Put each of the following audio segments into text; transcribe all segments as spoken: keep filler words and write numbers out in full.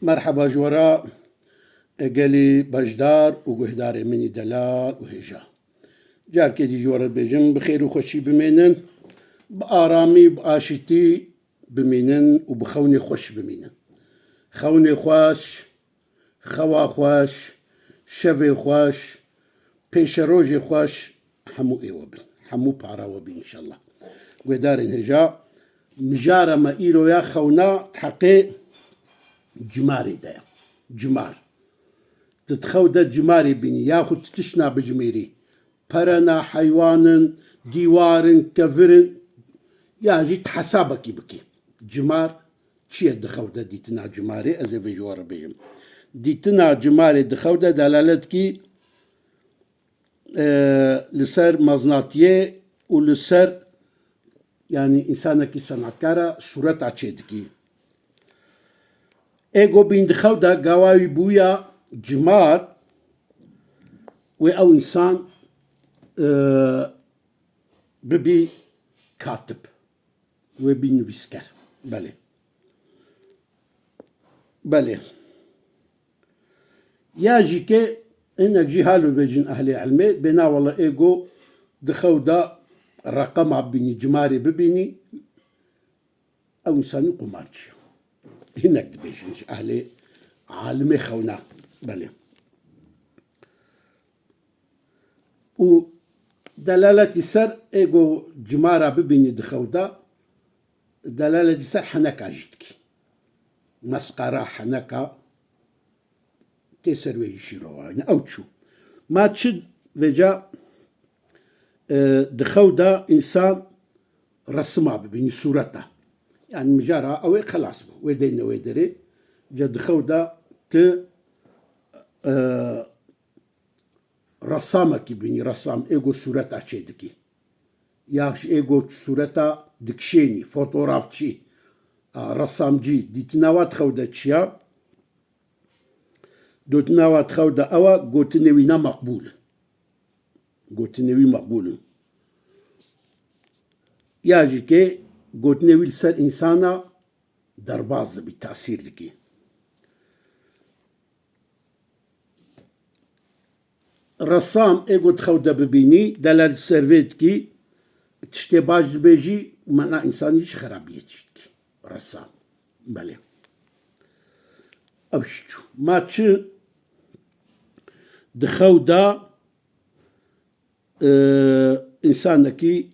Merheba ji we re, gelî beşdar û guhdarê min î delal û hêja. Carkê dî ji we re dibêjim, bi xêr û xweşî bimînin, bi aramî, bi aşîtî bimînin û bi xewnê xweş bimînin. Xewnê xweş, xewa xweş, şevê xweş, pêşerojê xweş hemû ê we bin. Hemû para we bin înşallah. Guhdarên hêja, mijara me îro ya xewna di heqê cimarê de ye. Cimar. Tu di xew de cimarê bînî, yaxud tu tişt nabijmêrî. Perena, heywan in, dîwar in, kevir in, ya jî tu hesabekî bikî. Cimar çi ye di xew de dîtina cimarê? Ez ê vê ji we re bêjim. Dîtina cimarê di xew de delalet dikî, e, li ser meznatiyê û li ser, yanî, însanekî senatkara sûreta çêdikî. Ê go bîn di xew de gawa wî bûya cimar, wê ew însan, e, bibî katib, wê bî nivîsker. Belê. Belê. Ya jî ke hinek jî halo bêjin ehlê ilmê, bêna wele ê go di xew de reqema bibînî, cimarê bibînî, ew însanî qumarcî ye. Hinek dibêjin ji ehlê alimê xewna. Belê. Û delaletî ser ê go cimara bibînî di xew de, delaletî ser heneka jî dikî. Mesqara, heneka, tê ser wê jî şîrova. Yanî ew çû. Ma çi vêca, e, di xew de însan resima bibînî, sûreta. Yanî mijara ew ê xelas bû. Wê deyne wê derê. Ca di xew de tu, e, resamekî bînî, resam ê go sûreta çêdikî. Ya jî ê go sûreta dikişênî, fotografçî, a, resamcî, dîtina wa di xew de çi ya? Dîtina wa di xew de ew e, gotinê wî ne meqbûl in. Gotinê wî meqbûl in. Ya jî ke gotinê wî li ser însana derbaz dibî, tasîr dikî. Resam ê go di xew de bibînî, delal ser vê dikî, tiştê baş dibêjî, mana însanî ji xerabiyê tişt dikî. Resam. Belê. Ew jî çû. Ma çi di xew de, e, însanekî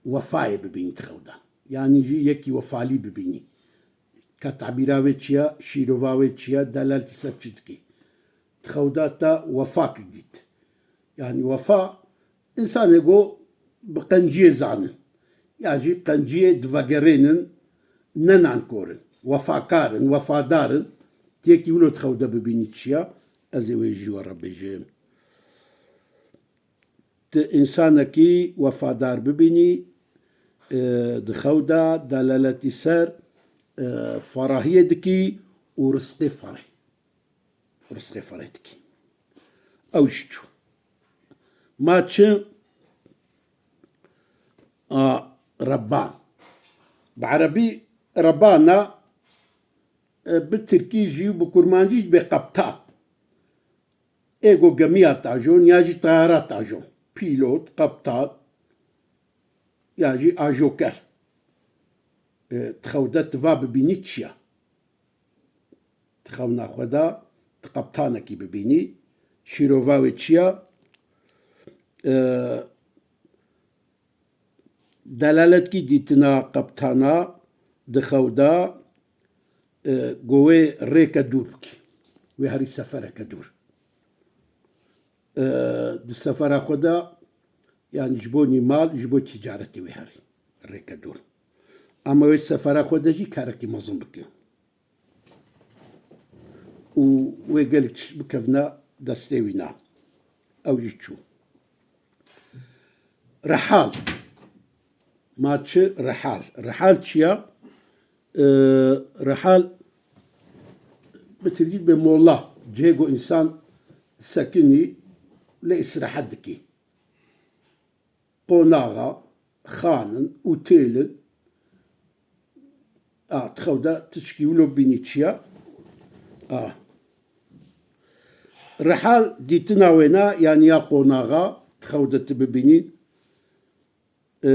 wefayê bibînî di xew de. Yanî jî yekî wefalî bibînî. Ka tabîra wê çi ye, şîrova wê çi ye, delaltî ser çi dikî? Di xew de te wefak dît. Yanî wefa, însanê go bi qenciyê zanin. Ya jî qenciyê divegerênin, ne nankor in. Wefakar in, wefadar in. Yekî wilo di xew de bibînî çi ye, ez ê wê ji we re bêjim. Tu însanekî wefadar bibînî, e, di xew de delaletî ser, e, ferahiyê dikî û rizqê fereh. Rizqê fereh dikî. Ew jî çû. Ma çi? A, rebban. Bi erebî rebban e, e, bi tirkî jî û bi kurmancî jî dibê qeptan. Ê go gemiya tajon ya jî tayara tajon. Pîlot, qeptan ya jî ajoker. E, di xew de tu va bibînî çi ye? Di xewna xwe de tu qeptanekî bibînî. Şîrova wê çi ye? E, Delaletkî dîtina qeptana di xew de, e, go wê rêke dûr bikî. Wê herî sefereke dûr. E, di sefera xwe de, yanî ji bo nîmal, ji bo tîcaretê wê herî rêke dûr. Ama wê sefera xwe de jî karekî mezin bike. Û wê gelek tişt bikevne destê wî na. Ew jî çû. Rihal. Ma çi rihal? Rihal çi ya? Ee, rihal bi tirkî be mola. Cihê ku însan sekinî lê îstirahet dikî. Qonaxa, xan in, otêl in. A, di xew de tişkî wilo bînî çi ya? A. Rihal dîtina wêna, yanî ya qonaxa, di xew de tu bibînî, e,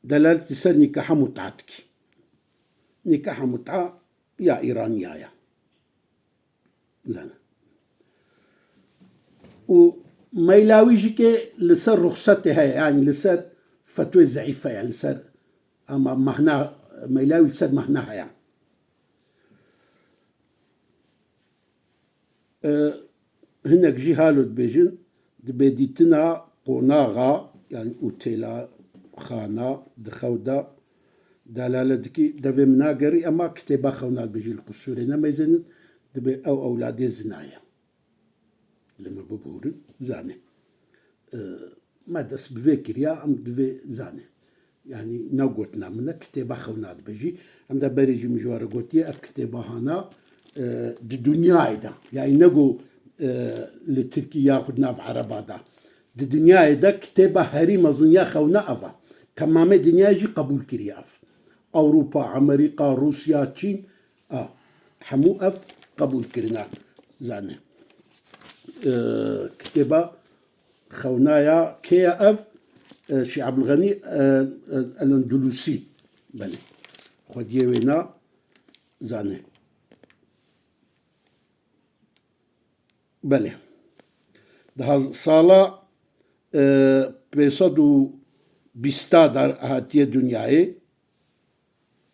delaletî ser nîkaha mut'a dikî. Nîkaha mut'a ya Îraniya ye. Zane. Û meyla wî jî ke li ser ruxsetê heye, yanî li ser fetwê zeîf heye, li ser, ama mahna, meyla wî li ser mahna heye. E, hinek jî halo dibêjin, dibê dîtina qonaxa, yanî otela, xana, di xew de delalet dikî, devê min nagerî, ema kitêba xewna dibêjî li qusûrê nemeyzênin, dibê ew ewladê zina ye. Li min bibûrin, zanê. E, me dest bi vê kiriya, em divê zanê. Yanî ne gotina min e, kitêba xewna dibêjî. Em de berê jî min ji we re gotiye, ev kitêba hana, e, di dinyayê de, yanî ne go, e, li Tirkî yaxud nav Ereba de. Di dinyayê de kitêba herî mezin ya xewna ev e. Temamê dinyayê jî qebûl kiriye ev. Ewropa, Amerîka, Rûsya, Çîn, a, hemû ev qebûl kirine. Zane. E, kitêba xewnaya kê ye ev? E, Şî Ebdulxenî, e, e, El-Endulusî. Belê. Xwediyê wêna zane. Belê. Daha sala, e, pênc sed û bîst de hatiye dinyayê.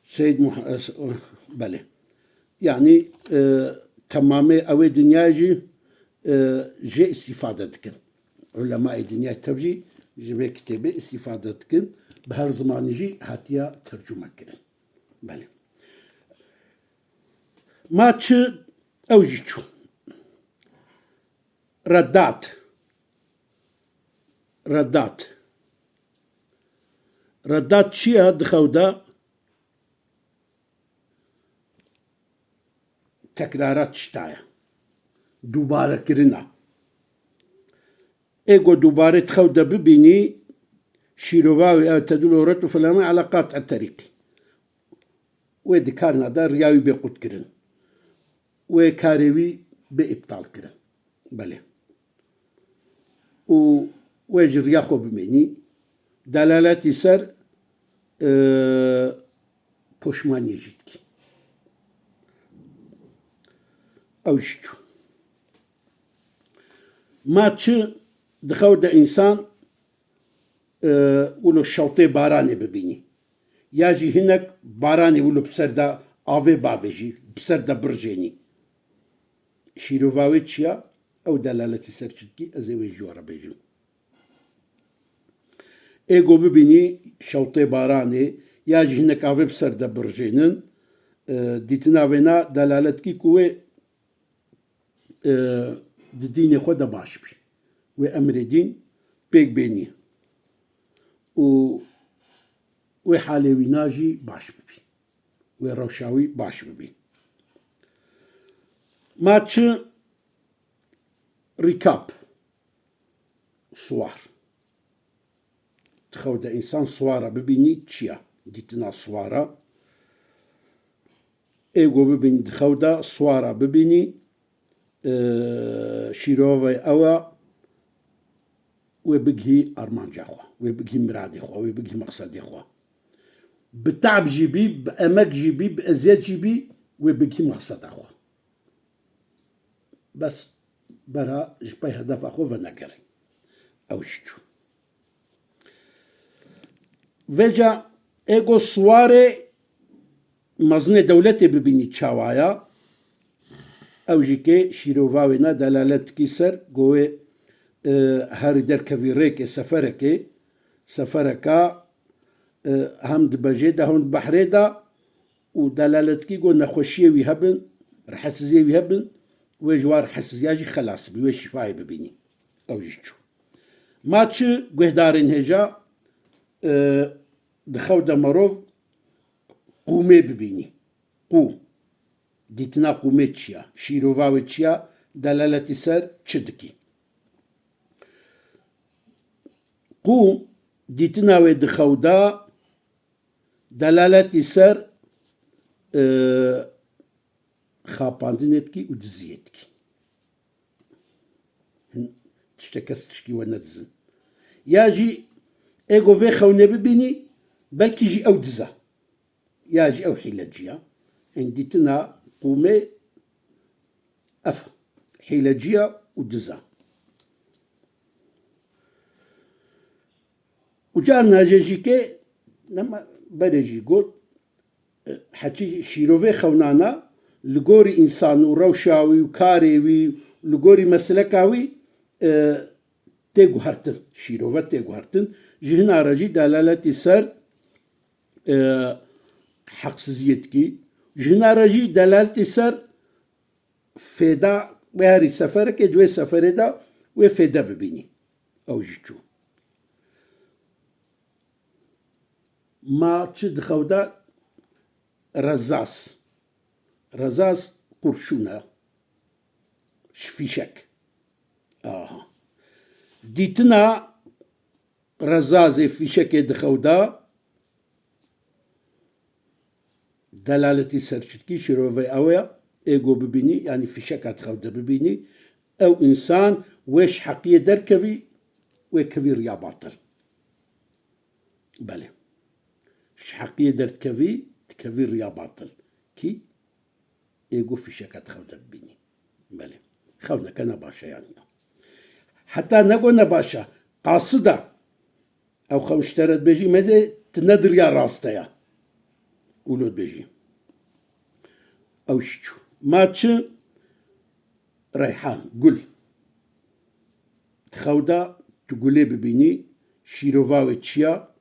Seyyid Muh-, e, s-, belê. Yanî, e, temamê ewê dinyayê jî, e, jê îstîfade dikin. Ulemayê dinyayê tev jî ji vê kitêbê îstîfade dikin. Bi her zimanî jî hatiye tercume kirin. Belê. Ma çi ew jî çû. Reddat. Reddat. Reddat çi ye di xew de? Tekrara tişta ye. Dubare kirina. Ê go dubare di xew de bibînî, şîrova wî ew tedul û ret û filanî eleqat eterîqî. Wê di karina de riya wî bê qut kirin. Wê karê wî bê îptal kirin. Belê. Û wê ji riya xwe bimênî. Delaletî ser, e, poşmaniyê jî dikî. Ew jî çû. Ma çi di xew de însan, e, wilo şewtê baranê bibînî. Ya jî hinek baranê wilo bi ser de avê bavêjî, bi ser de birjênî. Şîrova wê çi ya? Ew delaletî ser çi dikî? Ez ê wê ji we re bêjim. Ê go bibînî şewtê baranê, ya jî hinek avê bi ser de birjênin, e, dîtina vêna delalet dikî ku wê e, di dînê xwe de baş bî. Wê emrê dîn pêk bênî. Û wê halê wîna jî baş bibî. Wê rewşa wî baş bibî. Ma çi rîkab, siwar. Di xew de însan siwara bibînî çi ya? Dîtina siwara. Ê go bibînî di xew de siwara bibînî, e, şîrove ew e, wê bigihî armanca xwe, wê bigihî miradê xwe, wê bigihî mexsedê xwe. Bi te'b jî bî, bi emek jî bî, bi eziyet jî bî, wê bigihî mexseda xwe. Bes bera ji pey hedefa xwe venegerî. Ew jî çû. Vêca ê go siwarê mezinê dewletê bibînî çawa ya, ew jî kê şîrova wêna delalet dikî ser go wê, e, herî derkevî rêkê seferekê, sefereka, e, hem di bejê de hem di behrê de, û delaletkî go nexweşiyê wî hebin, rihetsiziyê wî hebin, wê ji wan rihetsizîya jî xelas bî, wê şîfayê bibînî. Ew jî çû. Ma çi guhdarên hêja, e, di xew de merov qûmê bibînî. Qûm. Dîtina qûmê çi ya? Şîrova wê çi ya? Delaletî ser çi dikî? Qûm, dîtina wê di xew de delaletî ser, e, qapandinê dikî û diziyê dikî. Hin tiştek kes tişkî we nedizin. Ya jî ê ku vê xewnê bibînî, belkî jî ew diz e. Ya jî ew hîlecî ye. Hin dîtina qûmê ev hîlecî ye û diz e. Û carna jê jî ke, nema berê jî got, e, heçî şîrovê xewnana li gorî însan û rewşa wî û karê wî, li gorî mesleka wî, e, tê guhertin. Şîrove tê guhertin. Ji hina re jî delaletî ser, e, heqsiziyê dikî. Ji hina re jî delaletî ser fêda, wê herî seferekê, di wê seferê de wê fêde bibînî. Ew jî çû. Ma çi di xew de? Rezaz. Rezaz qurşûn e. Ji fîşek. Aha. Dîtina rezazê fîşekê di xew de delaletî ser çitkî şîrove ew e, ê ku bibînî, yanî fîşeka di xew de bibînî, ew însan wê ji heqiyê derkevî, wê kevî riya batil. Belê. Ji heqiyê derdikevî, dikevî riya batil. Kî? Ê ku fîşeka di xew de bibînî. Belê. Xewneke ne baş e yanî. Heta ne ku ne baş e, qasid e. Ew xewn ji te re dibêjî, mezê tu ne di riya rast de ya. Û lo dibêjî. Ew jî çû. Ma çi? Reyhan, gul. Di xew de tu gulê bibînî, şîrova wê çi ya?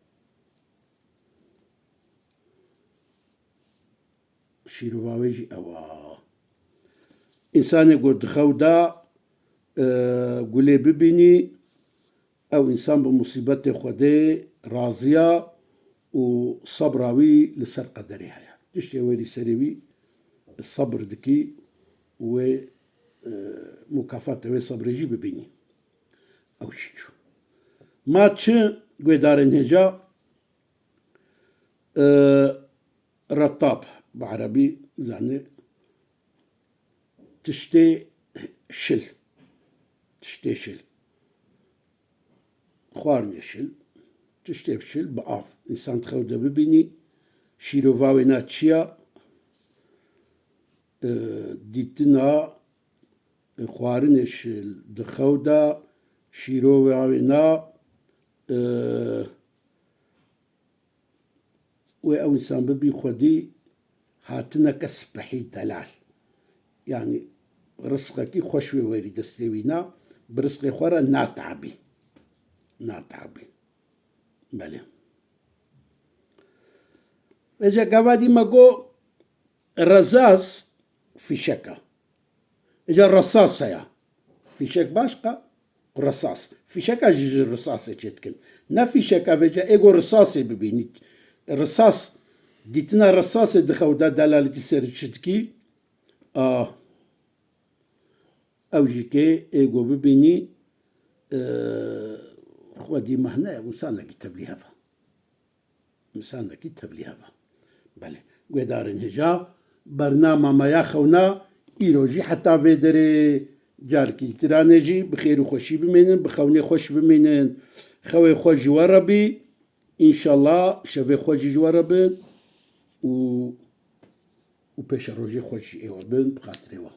Şîrova wê jî ew a. Însanê ku di xew de, e, gulê bibînî, ew însan bi musîbetê Xwedê razî ya û sebra wî li ser qederê heye. Tiştê werî serê wî sebir dikî û wê, e, mukafata wê sebrê jî bibînî. Ew jî çû. Ma çi guhdarên hêja? E, retab bi erebî zanê tiştê şil. Tiştê şil. Xwarinê şil. Tiştê şil bi av. Însan di xew de bibînî. Şîrova wê na çi ya? E, dîtina, e, xwarinê şil di xew de, şîrova wê na, e, wê ew însan bibî xwedî hatineke spehî delal. Yanî rizqekî xweş wê werî destê wî na, bi rizqê xwe re nateabî. Nateabî. Belê. Vêca gava dî me got rezaz fîşek e. Îca resas heye. Fîşek başqa, resas. Fîşeka jî ji resasê çêdikin. Ne fîşeka vêca ê ku resasê bibînî. Resas, dîtina resasê di xew de delaletî ser çi dikî? A, ew jî kê ê ku bibînî, e, xwedî mehne, însanekî tevlî hev e. Însanekî tevlî hev e. Belê. Guhdarên hêja, bernama me ya xewna îro jî heta vê derê, carekî tira ne jî bi xêr û xweşî bimînin, bi xewnê xweş bimînin. Xewê xweş ji we re bî. Înşallah şevê xweş jî ji we re bin û, û pêşerojê xweş jî ê we bin bi xatirê we.